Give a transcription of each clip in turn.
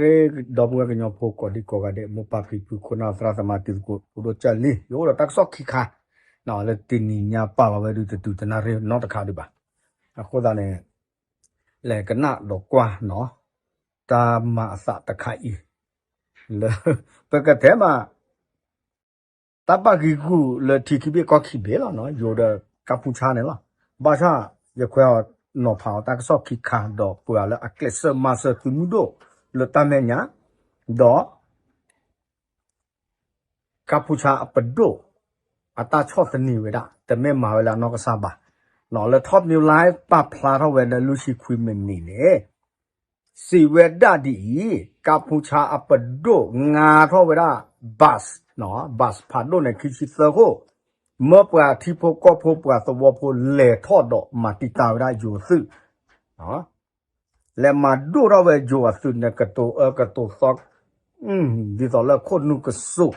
ဂ့ၤ ဒီပုၢ်ဝဲၢ်ကညီဖိကိးဒံကိးဂၤဒဲး မိၢ်ပၢ်ဖံဖု ခိၣ်နၢ်သရၣ်သမါတံၤသကိး အိၣ်ဒိၣ်ကၢ်လံ ယအိၣ်ဒီးတၢ်ကစီၣ်ခံခါ လၢတနံၤညါပာ်လီၤဝဲဒၣ်တတုၤတနၣ်ရံၣ်နီတခါဒံးဘၣ်. အဃိသတးန့ၣ် လဲၤကနၣ်ဒီးကွၢ်နီၤ တၢ်မၤအသးတခါအံၤ လၢ ပကတဲမး တၢ်ဘၣ်ဂံာ်ဂူာ်လၢထံခံဘ့ၣ်ကီၢ်ခံဘ့ၣ်လီၤနီၤ ယိၤဒီးကၢ်ဖူဆါန့ၣ်လီၤ. ဘၣ်ဆၣ် ယခွဲးအီၤနီၤဖးအီၤတၢ်ကစီၣ်ခံခါ ဒီးပှၤလၢအကျဲးစၢးမၤစၢၤသုးမုၢ်ဒိၣ်လၢတၢ်မဲာ်ညါ ဒီး ကၢ်ဖူဆါအပဒိၣ် အတၢ်ဆီၣ်သနံးဝဲဒၣ် တမ့ၢ်မၤဝဲလၢအနီၢ်ကစၢ်ဘၣ်. လၢ Top News Live ပာ်ဖျါထီၣ်ဝဲလၢလွံၢ်ဆံခွံမံးနံးန့ၣ် စံးဝဲဒၣ်ဒ်အံၤ, ကၢ်ဖူဆါအပဒိၣ်ငါထီၣ်ဝဲဒၣ် bus, bus ဖးဒိၣ်န့ၣ် ခံဆံသၢခိၣ်, မၢပှၤထံဖိကီၢ်ဖိပှၤသဝီဖိလဲၤထီၣ်ဒီးမၤတံာ်တာ်ဝဲဒၣ်ယိၤအသုး လဲၤမၤဒိၣ်ထီၣ်ဝဲယိၤအသုးန့ၣ် ကတိၤအၢကတိၤသီ ဒ်သိးလၢခိၣ်နူာ်ကစူး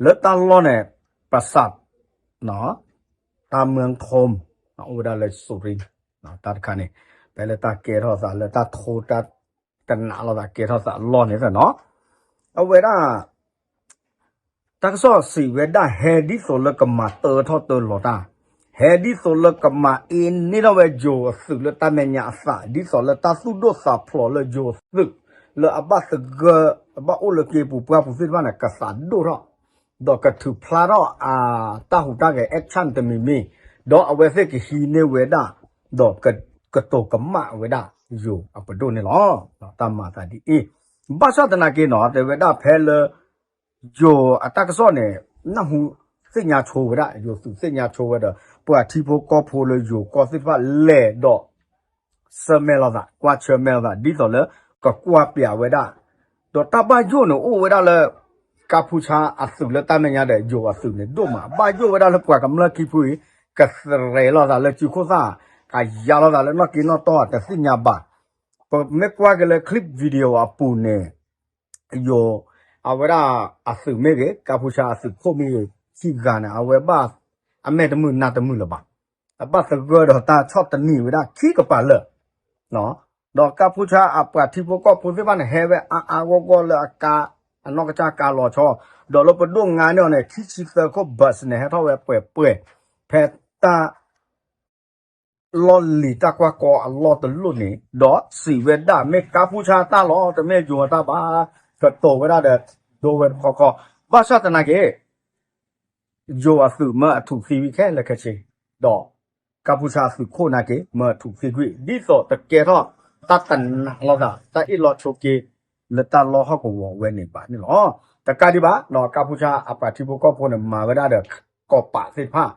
လၢတၢ်လီၢ်န့ၣ် ပစး တၢ်မၢထီ အိၣ်ဝဲဒၣ်လၢစိၤရ့ တၢ်တခါန့ၣ် ဖဲလၢတၢ်ကဲထီၣ်သးလၢတၢ်ထိတၢ်တနးလိာ်သးကဲထီၣ်သးအလီၢ်န့ၣ်နီၤ အဝဲဒၣ် တၢ်ကစီၣ်စံးဝဲဒၣ်ဟဲဒ်သိးလၢကမၤတၢထီၣ်တၢလီၤတၢ်, ဟဲဒ်သိးလၢကမၤအ့န့ၢ်ထီၣ်ဝဲယိၤအသုးလၢတၢ်မဲာ်ညါအသး ဒ်သိးလၢတၢ်သူၣ်ဒိၣ်သးဖျိးလၢယိၤသုး လၢအဘၣ်သဂၢၢ် အဘၣ်အိၣ်လၢက့ၤပူၤပှၢ်ပူၤသ့ၣ်တဖၣ်န့ၣ် ကသးဒိၣ်ထီၣ် ဒီးကထုးဖျါထီၣ်အတၢ်ဟူးတၢ်ဂဲၤ action တမံၤမံၤ, ဒီးအဝဲသ့ၣ်ကဟံးန့ၢ်ဝဲဒၣ် ဒီးကတိၤကမၣ်ဝဲဒၣ်ယိၤအပဒိၣ်န့ၣ်လီၤ. တၢ်မၤသးဒ်အံၤ, ဘၣ်ဆၣ်သနာ်က့နီၤ တဲဝဲဒၣ်ဖဲလၢ ယိၤအတၢ်ကစီၣ်န့ၣ် နၢ်ဟူသ့ၣ်ညါဆိဝဲဒၣ် ယိၤသုးသ့ၣ်ညါဆိဝဲဒီး ပှၤထံဖိကီၢ်ဖိလၢယိၤကီၢ်သ့ၣ်တဖၣ်လဲၤဒီး ဆၢၣ်မဲာ်လိာ်သး ကွၢ်ဆၢၣ်မဲာ်လိာ်သး ဒ်သိးလၢကကွၢ်ပျးဝဲဒၣ်, ဒီးတၢ်ဘၣ်ယိၣ်န့ၣ်အိၣ်ဝဲဒၣ်လၢ ကၢ်ဖူဆါအသုးလၢတၢ်မဲာ်ညါဒီးယိၤအသုးန့ၣ်ဒိၣ်မး ဘၣ်ယိၣ်ဝဲဒၣ်လၢပှၤကမျၢၢ်ခံဖုအံၤ ကသရဲးလိာ်သးလၢစုခိၣ်သၣ် ကယါလိာ်သးလၢနီၢ်က့နီၢ်တီၢ်တသ့ၣ်ညါဘၣ်. ပမ့ၢ်ကွၢ်က့ၤလၢ clip video အပူၤန့ၣ် ယိၤ အဝဲဒၣ်အသုးမ့ၢ်ဂ့ၤ ကၢ်ဖူဆါအသုးခိၣ်မ့ၢ်ဂ့ၤ ခံဂၤန့ၣ် အဝဲဘၣ်အမဲာ်တမုာ်နါတမုာ်လၢၤဘၣ်. အဘၣ်သဂၢၢ်ဒီးတၢ်ဆီၣ်သနံးဝဲဒၣ်ခံကပၤလၢာ် ဒီးကၢ်ဖူဆါအပှၤထံဖိကီၢ်ဖိသ့ၣ်တဖၣ်န့ၣ် ဟဲဝဲအါအါဂီၢ်ဂီၢ်လၢအကါ အနီၢ်ကစၢ်ကါလီၤဆီ, ဒီးလၢပဒိၣ်ငါန့ၢ်အီၤန့ၣ် ခံဆံသၢခိၣ် bus န့ၣ် ဟဲထီၣ်ဝဲပှဲၤပှဲၤ ဖဲတၢ် လီၢ်လံၤတၢ်ကွၢ်ကီအလီၢ်တလီၢ်န့ၣ် ဒီးစံးဝဲဒၣ်မ့ၢ်ကၢ်ဖူဆါတၢ်လီၤ တမ့ၢ်ယိၤအတၢ်ဘၣ်, ကတိၤဝဲဒၣ်ဒီး ဒိဝဲတခီခီ, ဘၣ်ဆၣ်သနာ်က့ ယိၤအသုးမၢအထူးသံကွံာ်ခဲလၢာ်ခဲဆ့, ဒီးကၢ်ဖူဆါအသုးခိၣ်နာ်က့ မၢအထူးသံကွံာ် ဒ်သိးတကဲထီၣ်တၢ်တနးလိာ်သး တၢ်အ့ၣ်လိာ်ဆိးက့ လၢတၢ်လီၢ်ဟီၣ်ကဝီၤဝဲန့ၣ်ဘၣ်န့ၣ်လီၤ. တကးဒံးဘၣ် ကၢ်ဖူဆါအပှၤထံဖိကီၢ်ဖိန့ၣ် မၤဝဲဒၣ်ဒီး ကီၢ်ပးသ့ၣ်တဖၣ်,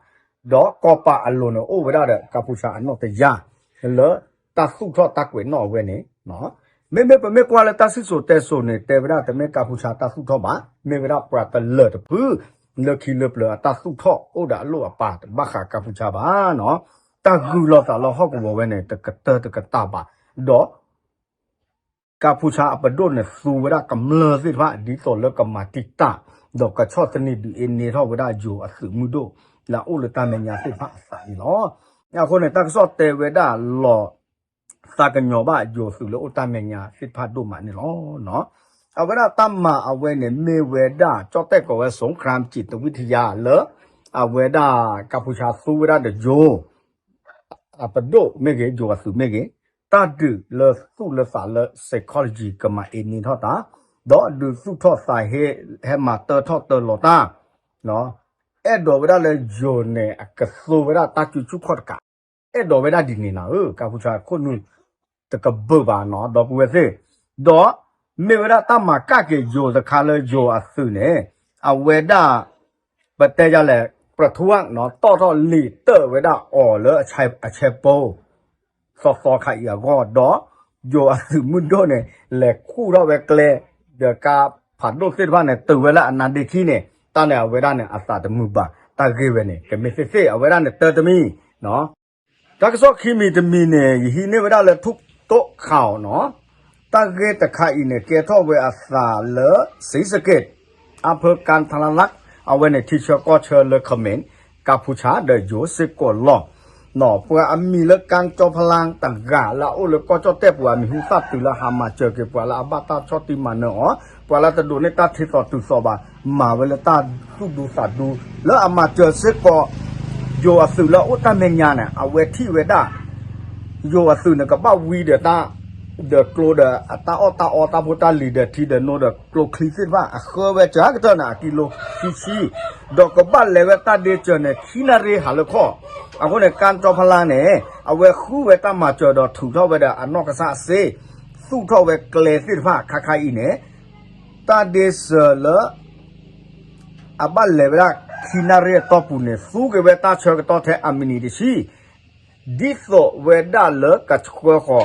ဒီးကီၢ်ပးအလိၤန့ၣ် အိၣ်ဝဲဒၣ်ဒီးကၢ်ဖူဆါအနီၣ်တယၢ် လၢတၢ်သူၣ်ထီၣ်တၢ်ကွဲးနီၣ်အဝဲန့ၣ် မ့မ့ၢ်ပမ့ၢ်ကွၢ်လၢတၢ်စံၣ်စိၤတဲစိၤန့ၣ် တဲဝဲဒၣ်တမ့ၢ်ကၢ်ဖူဆါတၢ်သူၣ်ထီၣ်ဘၣ်, မ့ၢ်ဝဲဒၣ်ပှၤတလၢၤတဖု လၢခံလၢပျၢၤအတၢ်သူၣ်ထီၣ်အိၣ်ဒီးအလိၣ်အပၤ တဘၣ်ဃးကၢ်ဖူဆါဘၣ်နီၤ, တၢ်ဂုၤလီၤသးလၢဟီၣ်ကဝီၤဝဲန့ၣ် တကတၢၢ်တကတၢၢ်ဘၣ်, ဒီး ကၢ်ဖူဆါအပဒိၣ်န့ၣ် သူဝဲဒၣ်ကမျၢၢ်သ့ၣ်တဖၣ် ဒ်သိးလၢကမၤတံာ်တာ် ဒီးကဆီၣ်သနံးဒုးအ့န့ၢ်ထီၣ်ဝဲဒၣ်ယိၤအသုးမုၢ်ဒိၣ် လၢအအိၣ်လၢတၢ်မဲာ်ညါသ့ၣ်တဖၣ်အသးန့ၣ်လီၤ. အဃိန့ၣ် တၢ်ကစီၣ်တဲဝဲဒၣ်လီၤ သးကညီၤဘၣ်ယိၤသုးလၢအိၣ်တၢ်မဲာ်ညါသ့ၣ်တဖၣ်ဒိၣ်မးန့ၣ်လီၤ. အဝဲဒၣ်တၢ်မၤအဝဲန့ၣ် မ့ၢ်ဝဲဒၣ် ကၠီၣ်တဲၣ်ကိးဝဲ စူၣ်ခရၢၣ်စံးတဝံၣ်ထယါလၢ အဝဲဒၣ်ကၢ်ဖူဆါသူဝဲဒၣ်ဒီးယိၤ အပဒိၣ်မ့ၢ်ဂ့ၤ ယိၤအသုးမ့ၢ်ဂ့ၤ တၢ်ဒုးလၢသူၣ်လၢသးလၢ psychology ကမၤအ့န့ၢ်ထီၣ်တၢ်, ဒီးဒုးသူၣ်ထီၣ်သးဟ့ ဟဲမၤတၢထီၣ်တၢလီၤတၢ်, အဲၣ်ဒိးဝဲဒၣ်လၢယိၤန့ၣ် အကသိဝဲဒၣ်တၢ်စုဆူၣ်ခီၣ်တကး, အဲၣ်ဒိးဝဲဒၣ်ဒ်န့ၣ်နၤဧၢ ကၢ်ဖူဆါခိၣ်နူာ် တကဘၢၣ်ဘၣ်နီၤ ဒီပုၢ်ဝဲၢ်သ့ၣ်, ဒီးမ့ၢ်ဝဲဒၣ်တၢ်မၤကၣ်က့ၤယိၤတခါလၢယိၤအသုးန့ၣ် အဝဲဒၣ် ပတဲယၤလဲၣ် ပြထူၣ်နီၤ တီၣ်ထီၣ်လံာ်တၢၣ်ဝဲဒၣ်အီၤလၢအဆဲးပိၤ သီသီခါအံၤအဂီၢ်ဒီး ယိၤအသုးမုၢ်ဒိၣ်န့ၣ် လဲၤခူၣ်ထီၣ်ဝဲကျဲ ဒီးကါဖးဒိၣ်သ့ၣ်တဖၣ်န့ၣ် တုၤဝဲလၢအနါဒ့ခံန့ၣ် တၢ်န့ၣ်အဝဲဒၣ်န့ၣ် အသးတမုာ်ဘၣ် တၢ်ဂ့ၢ်ဝဲန့ၣ် ကမ့ၢ်သ့ၣ်သ့ၣ် အဝဲဒၣ်န့ၣ်တၢတမံၤ တၢ်ကစီၣ်ခံမံၤတမံၤန့ၣ် ယဟံးန့ၢ်ဝဲဒၣ်လၢ ထုးတိၣ်ခၢဝ် နီၤ, တၢ်ဂ့ၢ်တခါအံၤန့ၣ် ကဲထီၣ်ဝဲအသးလၢ စံစက့း အဖၢကၣ်ထလၢ်လၢ် အဝဲန့ၣ် ထံဆၢကီၢ်ဆၢလၢ ခမ့ၣ် ကၢ်ဖူဆါဒီးယိၤစ့ၢ်ကီးလီၤ. ပှၤအမံၤလၢ ကၠီဖလါတဂၤလၢအအိၣ်လၢကီၢ်ကၠီၣ်တဲၣ်ပူၤ အမံၤဟူသၣ်တုၤလၢဟးမၤစၢၤက့ၤပှၤလၢအဘၣ်တၢ်ဆီၣ်တံၢ်မၤနၢၤအီၤ, ပှၤလၢတဒိးန့ၢ်တၢ်ထံသီတုၤသီဘၣ်, မၤဝဲလၢတၢ်သူၣ်ဒူသးဒူ, လၢအမၤစၢၤစ့ၢ်ကီး ယိၤအသုးလၢအအိၣ်တၢ်မဲာ်ညါန့ၣ် အဝဲထံၣ်ဝဲဒၣ် ယိၤအသုးန့ၣ် ကဘၣ်ဝံဒီးတၢ် ဒီးကျိဒီးအတၢ်အီၣ်တၢ်အီတၢ်ဖိတၢ်လံၤဒီးထံဒီးနိဒီးကျိချံသ့ၣ်တဖၣ် အဃၢဝဲစှၤကတၢၢ်န့ၣ် အကံလိခံဆံ, ဒီးကဘၣ်လဲၤဝဲတၢ်ဒ့စၢၤန့ၣ် ခံနၣ်ရံၣ်ဟးလၢခီၣ်, အဃိန့ၣ် ကၠီဖလါန့ၣ် အဝဲဃုဝဲတၢ်မၤစၢၤဒီးထုးထီၣ်ဝဲဒီးအနီၢ်ကစၢ်အစ့, သူၣ်ထီၣ်ဝဲကျဲသ့ၣ်တဖၣ်ခါခါအံၤန့ၣ် တၢ်ဒ့စၢၤလၢ အဘၣ်လဲၤဝဲဒၣ်ခံနၣ်ရံၣ်အတီၢ်ပူၤန့ၣ် သူက့ၤဝဲတၢ်ဆၢကတီၢ်ထဲအမံးနံးတဆံ ဒ်သိးဝဲဒၣ်လၢကဆှၢဃီၤ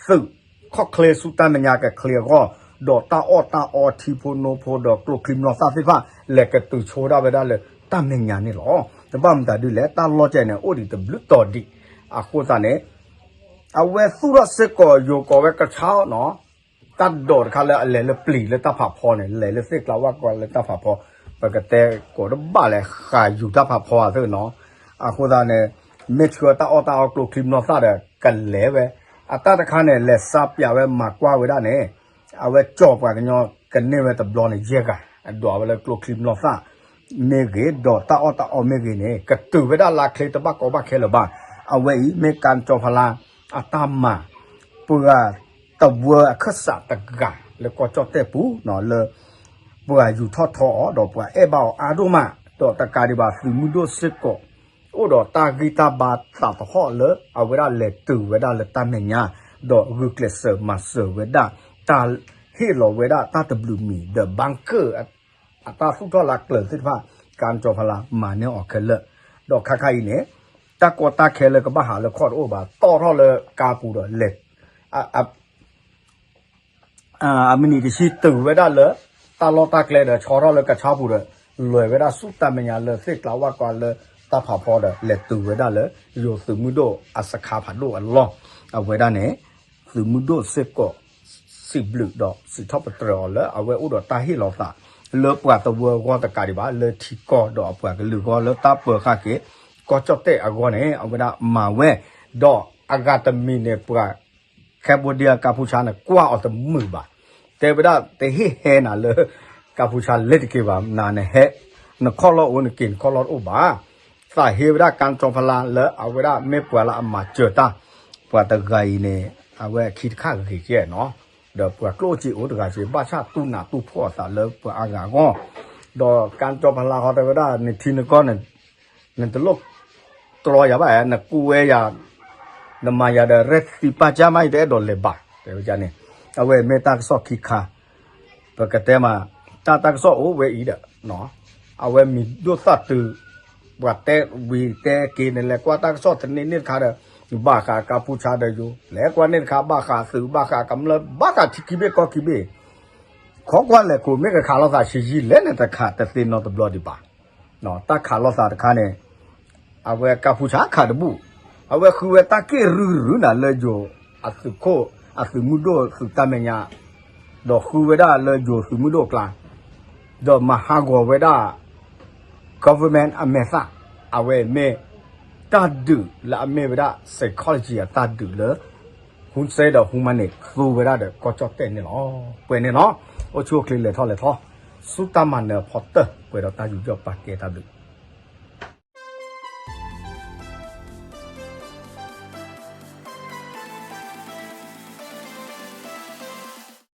သုး ခီၣ်ချ့ဆူတၢ်မဲာ်ညါကချ့အဂီၢ်, ဒီးတၢ်အီၣ်တၢ်အီထံဖိနိဖိဒီးကျိချံမျိာ်သၣ်သ့ၣ်တဖၣ် လဲၤကတုၤဆိဝဲဒၣ်လၢတၢ်မဲာ်ညါန့ၣ်လီၤ. တဘၣ်မတၤဒ်လဲၣ် တၢ်လီၢ်ကဲန့ၣ် အိၣ်ဒံးတဘျုးတီၤဒံး, အဃိသတးန့ၣ် အဝဲသူၣ်ထီၣ်စ့ၢ်ကီးယိၤကိးဝဲကဆါနီၤ တၢ်ဒိးတခါလၢအလဲၤလၢပျံၤလၢတၢ်ဖးဖီန့ၣ် လဲၤလၢသ့ၣ်ကျါဝၣ်ကျါလၢတၢ်ဖးဖီ, ပကတဲကိးတဘၣ်လဲၤဃာ်ယူၤတၢ်ဖးဖီအသ့ၣ်နီၤ, အဃိသတးန့ၣ် မ့ၢ်ဆှၢတၢ်အီၣ်တၢ်အီကျိချံမျိာ်သၣ်ဒီး ကလဲၤဝဲ, အတၢ်တခါန့ၣ် လဲၤစါပၠးဝဲမၤကွၢ်ဝဲဒၣ်န့ၣ် အဝဲကၠီၤပှၤကညီကန့ၢ်ဝဲတဘျီန့ၣ် ယဲၢ်ဂၤ, အဒိးဝဲလၢကျိချံမျိာ်သၣ် မ့ၢ်ဂ့ၤ ဒီးတၢ်အီၣ်တၢ်အီမ့ၢ်ဂ့ၤန့ၣ် ကတုၤဝဲဒၣ်လၢချ့တဘၣ်ကီဘၣ်ခဲလၢာ်ဘၣ်. အဝဲအံၤမ့ၢ်ကၠီဖလါအတၢ်မၤ ပှၤတဝၢအခၢၣ်စးတဂၤလၢကီၢ်ကၠီၣ်တဲၣ်ပူၤနီၤ လၢ ပှၤယူၤထီၣ်ထီအီၤ ဒီးပှၤအဲၣ်ဘၣ်အီၤအါဒိၣ်မး, ဒီးတကးဒံးဘၣ်သုးမုၢ်ဒိၣ်စ့ၢ်ကီး အိၣ်ဒီးတၢ်ဂံၢ်တၢ်ဘါသးသဟီၣ်လၢအဝဲဒၣ်လဲၤတုၤဝဲဒၣ်လၢတၢ်မဲာ်ညါ, ဒီးဂုာ်ကျဲးစၢးမၤစၢၤဝဲဒၣ် တၢ်ဟ့ၣ်လီၤဝဲဒၣ်တၢ်တဘျုးမံၤ ဒီး bunker အတၢ်သူၣ်ထီၣ်လၢကျၢၤသ့ၣ်တဖၣ် ကၠီဖလါမၤန့ၢ်အီၤခဲလၢာ်, ဒီးခါခါအံၤန့ၣ် တၢ်ကီတၢ်ခဲလၢကဘၣ်ဟးလၢခီၣ်တအိၣ်ဘၣ် တီၣ်ထီၣ်လၢကါပူၤဒီးလဲၤ အမံးနံးတဆံတုၤဝဲဒၣ်လၢ တၢ်လီၢ်တၢ်ကျဲဒီး ဆီထီၣ်လၢကဆါပူၤဒီး လဲၤဝဲဒၣ်ဆူတၢ်မဲာ်ညါလၢသ့ၣ်ကျါဝၣ်ကျါလၢတၢ်ဖးဖီဒီး လဲၤတုၤဝဲဒၣ်လၢ ယိၤသုးမုၢ်ဒိၣ်အစခါဖးဒိၣ်အလီၢ်, အဝဲဒၣ်န့ၣ် သုးမုၢ်ဒိၣ်စ့ၢ်ကီး စံးဘျုးဒီးစံးထီၣ်ပတြၢၤအီၤလၢအဝဲအိၣ်ဒီးတၢ်ဟ့ၣ်လီၤသး လၢပှၤတဝၢအဂီၢ်တကးဒံးဘၣ် လၢထံကီၢ်ဒီးအပှၤကလုာ်အဂီၢ်လၢတၢ်ပၢဃာ်က့ၤ ကီၢ်ကၠီၣ်တဲၣ်အဂီၢ်န့ၣ် အဝဲဒၣ်မၤဝဲ, ဒီးအဂၤတမံၤန့ၣ် ပှၤ Cambodia ကါဖူဆါန့ၣ် ကွၢ်အီၤတမုာ်ဘၣ်, တဲဝဲဒၣ်တဟ့ၣ်ဟဲနၤလၢ ကါဖူဆါလဲၤတက့ၤဘၣ် နၤနဟဲ နခီၣ်လီၢ်အိၣ်နက့ၤနခီၣ်လီၢ်တအိၣ်ဘၣ်, သးဟ့ဝဲဒၣ်ကၠီဖလါလၢအဝဲဒၣ်မ့ၢ်ပှၤလၢအမၤစၢၤတၢ်, ပှၤတဂၤအံၤန့ၣ် အဝဲအခံတခါဂ့ၤကဲနီၤ, ဒီးပှၤကျိၣ်အိၣ်စ့အိၣ်တဂၤက့ၤ ဘၣ်ဆၣ်တူၢ်နးတူၢ်ဖှီၣ်အသးလၢပှၤအါဂၤအဂီၢ်, ဒီးကၠီဖလါဃီတဲဝဲဒၣ် နထံနကီၢ်န့ၣ် နတလိၣ်တြီယၤဘၣ်, နကူဝဲယၤ, နမၤယၤဒီးရဲၣ်သံပာ်ကၢ်မး ယတအဲၣ်ဒိးလဲၤဘၣ် တဲဝဲန့ၣ်, အဝဲမ့ၢ်တၢ်ကစီၣ်ခံခါ, ပကတဲမး, တၢ်တၢ်ကစီၣ်အိၣ်ဝဲအံၤဒီး အဝဲမံၤဒိၣ်သၣ်တုၤ, ပှၤတဲဝံၤတဲက့ၤန့ၣ် လဲၤကွၢ်တၢ်ကစီၣ်တန့ၢ်န့ၣ်တခါဒီး ဘၣ်ဃးကါဖူဆါဒီးယိၤ, လဲၤကွၢ်န့ၣ်တခါ ဘၣ်ဃးသုး ဘၣ်ဃးကမျၢၢ် ဘၣ်ဃးထံခံဘ့ၣ်ကီၢ်ခံဘ့ၣ်, ခီကွၢ်လဲၤခိၣ် မ့ၢ်ကခးလိာ်သးဆံးယံာ်လဲၣ်န့ၣ် တခးတသ့နီတဘျီဒံးဘၣ်. တၢ်ခးလိာ်သးတခါန့ၣ် အဝဲကါဖူဆါခးတဘူၣ်, အဝဲဃုဝဲတၢ်က့ၢ်ရုရုနၤလၢယိၤအသုးခိၣ် အသုးမုၢ်ဒိၣ်သုးတၢ်မဲာ်ညါ, ဒီးဃုဝဲဒၣ်လၢယိၤသုးမုၢ်ဒိၣ်အကျါ, ဒီးမၤဟးဂီၤဝဲဒၣ် government အမဲာ်သၣ်, အဝဲမ့ၢ်တၢ်ဒုးလၢအမ့ၢ်ဝဲဒၣ် psychology အတၢ်ဒုးလၢ Hun Sen ဒီး Hun Manet သူဝဲဒၣ်ဒီးကီၢ်ကၠီၣ်တဲၣ်န့ၣ်လီၤ. ပှဲၤန့ၣ်လီၤ. အိၣ်ဆူၣ်အိၣ်ချ့လဲၤထီၣ်လဲၤထီ, ဆူတၢ်မၤနၢၤအဖီတၢၢ် ပှဲၤဒီးတၢ်ယူးယီၣ်ပာ်ကဲတၢ်ဘျုး